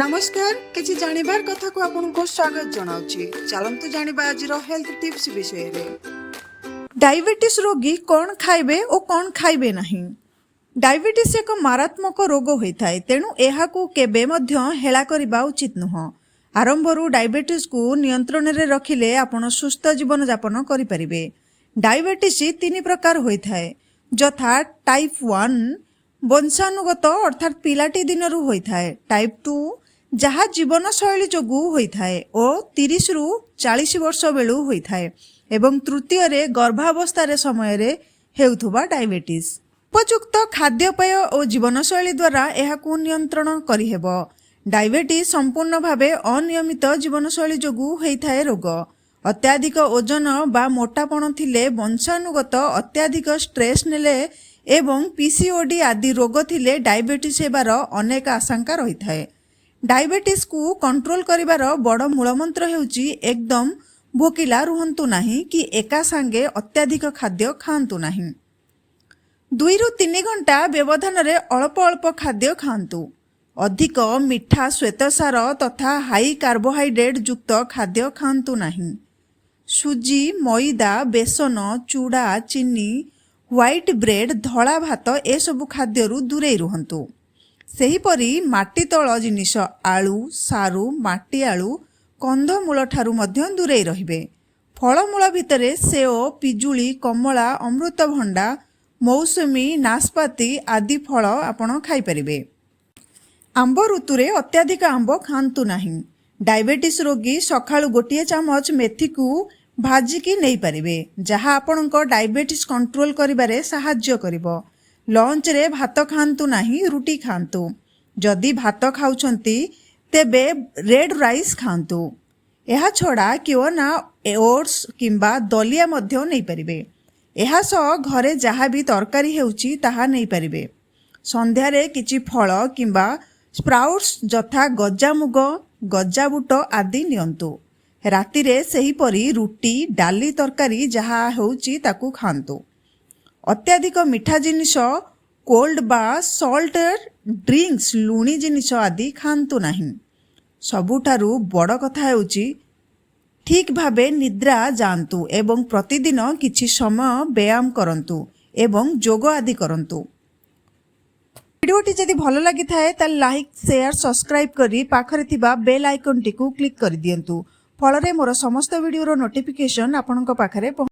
ନମସ୍କାର, କିଛି ଜାଣିବାର କଥାକୁ ଆପଣଙ୍କୁ ସ୍ୱାଗତ ଜଣାଉଛି। ଚାଲନ୍ତୁ ଜାଣିବା ଆଜିର ହେଲ୍ଥ ଟିପ୍ସ ବିଷୟରେ। ଡାଇବେଟିସ୍ ରୋଗୀ କ'ଣ ଖାଇବେ ଓ କ'ଣ ଖାଇବେ ନାହିଁ? ଡାଇବେଟିସ୍ ଏକ ମାରାତ୍ମକ ରୋଗ ହୋଇଥାଏ। ତେଣୁ ଏହାକୁ କେବେ ମଧ୍ୟ ହେଳା କରିବା ଉଚିତ ନୁହଁ। ଆରମ୍ଭରୁ ଡାଇବେଟିସ୍କୁ ନିୟନ୍ତ୍ରଣରେ ରଖିଲେ ଆପଣ ସୁସ୍ଥ ଜୀବନଯାପନ କରିପାରିବେ। ଡାଇବେଟିସ୍ ତିନି ପ୍ରକାର ହୋଇଥାଏ, ଯଥା ଟାଇପ୍ 1, ବଂଶାନୁଗତ, ଅର୍ଥାତ୍ ପିଲାଟି ଦିନରୁ ହୋଇଥାଏ। ଟାଇପ୍ 2, ଯାହା ଜୀବନଶୈଳୀ ଯୋଗୁଁ ହୋଇଥାଏ ଓ 30ରୁ 40 ବର୍ଷ ବେଳୁ ହୋଇଥାଏ ଏବଂ ତୃତୀୟରେ ଗର୍ଭାବସ୍ଥାରେ ସମୟରେ ହେଉଥିବା ଡାଇବେଟିସ୍। ଉପଯୁକ୍ତ ଖାଦ୍ୟପେୟ ଓ ଜୀବନଶୈଳୀ ଦ୍ୱାରା ଏହାକୁ ନିୟନ୍ତ୍ରଣ କରିହେବ। ଡାଇବେଟିସ୍ ସମ୍ପୂର୍ଣ୍ଣ ଭାବେ ଅନିୟମିତ ଜୀବନଶୈଳୀ ଯୋଗୁଁ ହୋଇଥାଏ ରୋଗ। ଅତ୍ୟଧିକ ଓଜନ ବା ମୋଟାପଣ ଥିଲେ, ବଂଶାନୁଗତ, ଅତ୍ୟଧିକ ଷ୍ଟ୍ରେସ୍ ନେଲେ ଏବଂ ପିସିଓଡି ଆଦି ରୋଗ ଥିଲେ ଡାଇବେଟିସ୍ ହେବାର ଅନେକ ଆଶଙ୍କା ରହିଥାଏ। ଡାଇବେଟିସ୍କୁ କଣ୍ଟ୍ରୋଲ କରିବାର ବଡ଼ ମୂଳମନ୍ତ୍ର ହେଉଛି, ଏକଦମ ଭୋକିଲା ରୁହନ୍ତୁ ନାହିଁ କି ଏକା ସାଙ୍ଗେ ଅତ୍ୟଧିକ ଖାଦ୍ୟ ଖାଆନ୍ତୁ ନାହିଁ। 2ରୁ 3 ଘଣ୍ଟା ବ୍ୟବଧାନରେ ଅଳ୍ପ ଅଳ୍ପ ଖାଦ୍ୟ ଖାଆନ୍ତୁ। ଅଧିକ ମିଠା, ଶ୍ୱେତସାର ତଥା ହାଇ କାର୍ବୋହାଇଡ୍ରେଟ୍ ଯୁକ୍ତ ଖାଦ୍ୟ ଖାଆନ୍ତୁ ନାହିଁ। ସୁଜି, ମଇଦା, ବେସନ, ଚୁଡ଼ା, ଚିନି, ହ୍ୱାଇଟ୍ ବ୍ରେଡ୍, ଧଳା ଭାତ ଏସବୁ ଖାଦ୍ୟରୁ ଦୂରେଇ ରୁହନ୍ତୁ। ସେହିପରି ମାଟି ତଳ ଜିନିଷ, ଆଳୁ, ସାରୁ, ମାଟି ଆଳୁ, କନ୍ଧମୂଳ ଠାରୁ ମଧ୍ୟ ଦୂରେଇ ରହିବେ। ଫଳମୂଳ ଭିତରେ ସେଓ, ପିଜୁଳି, କମଳା, ଅମୃତଭଣ୍ଡା, ମୌସୁମୀ, ନାସପାତି ଆଦି ଫଳ ଆପଣ ଖାଇପାରିବେ। ଆମ୍ବ ଋତୁରେ ଅତ୍ୟଧିକ ଆମ୍ବ ଖାଆନ୍ତୁ ନାହିଁ। ଡାଇବେଟିସ୍ ରୋଗୀ ସକାଳୁ ଗୋଟିଏ ଚାମଚ ମେଥିକୁ ଭାଜିକି ନେଇପାରିବେ, ଯାହା ଆପଣଙ୍କ ଡାଇବେଟିସ୍ କଣ୍ଟ୍ରୋଲ କରିବାରେ ସାହାଯ୍ୟ କରିବ। ଲଞ୍ଚରେ ଭାତ ଖାଆନ୍ତୁ ନାହିଁ, ରୁଟି ଖାଆନ୍ତୁ। ଯଦି ଭାତ ଖାଉଛନ୍ତି, ତେବେ ରେଡ୍ ରାଇସ୍ ଖାଆନ୍ତୁ। ଏହାଛଡ଼ା କ୍ୱିନୋଆ, ଓଟ୍ସ କିମ୍ବା ଦଲିଆ ମଧ୍ୟ ନେଇପାରିବେ। ଏହା ସହ ଘରେ ଯାହା ବି ତରକାରୀ ହେଉଛି, ତାହା ନେଇପାରିବେ। ସନ୍ଧ୍ୟାରେ କିଛି ଫଳ କିମ୍ବା ସ୍ପ୍ରାଉଟ୍ସ ଯଥା ଗଜାମୁଗ, ଗଜାବୁଟ ଆଦି ନିଅନ୍ତୁ। ରାତିରେ ସେହିପରି ରୁଟି, ଡାଲି, ତରକାରୀ ଯାହା ହେଉଛି ତାକୁ ଖାଆନ୍ତୁ। ଅତ୍ୟଧିକ ମିଠା ଜିନିଷ, କୋଲ୍ଡ ବା ସଲ୍ଟ ଡ୍ରିଙ୍କସ୍, ଲୁଣି ଜିନିଷ ଆଦି ଖାଆନ୍ତୁ ନାହିଁ। ସବୁଠାରୁ ବଡ଼ କଥା ହେଉଛି, ଠିକ୍ ଭାବେ ନିଦ୍ରା ଯାଆନ୍ତୁ ଏବଂ ପ୍ରତିଦିନ କିଛି ସମୟ ବ୍ୟାୟାମ କରନ୍ତୁ ଏବଂ ଯୋଗ ଆଦି କରନ୍ତୁ। ଭିଡ଼ିଓଟି ଯଦି ଭଲ ଲାଗିଥାଏ, ତାହେଲେ ଲାଇକ୍, ସେୟାର, ସବସ୍କ୍ରାଇବ୍ କରି ପାଖରେ ଥିବା ବେଲ୍ ଆଇକନ୍ଟିକୁ କ୍ଲିକ୍ କରିଦିଅନ୍ତୁ। ଫଳରେ ମୋର ସମସ୍ତ ଭିଡ଼ିଓର ନୋଟିଫିକେସନ୍ ଆପଣଙ୍କ ପାଖରେ ପହଞ୍ଚ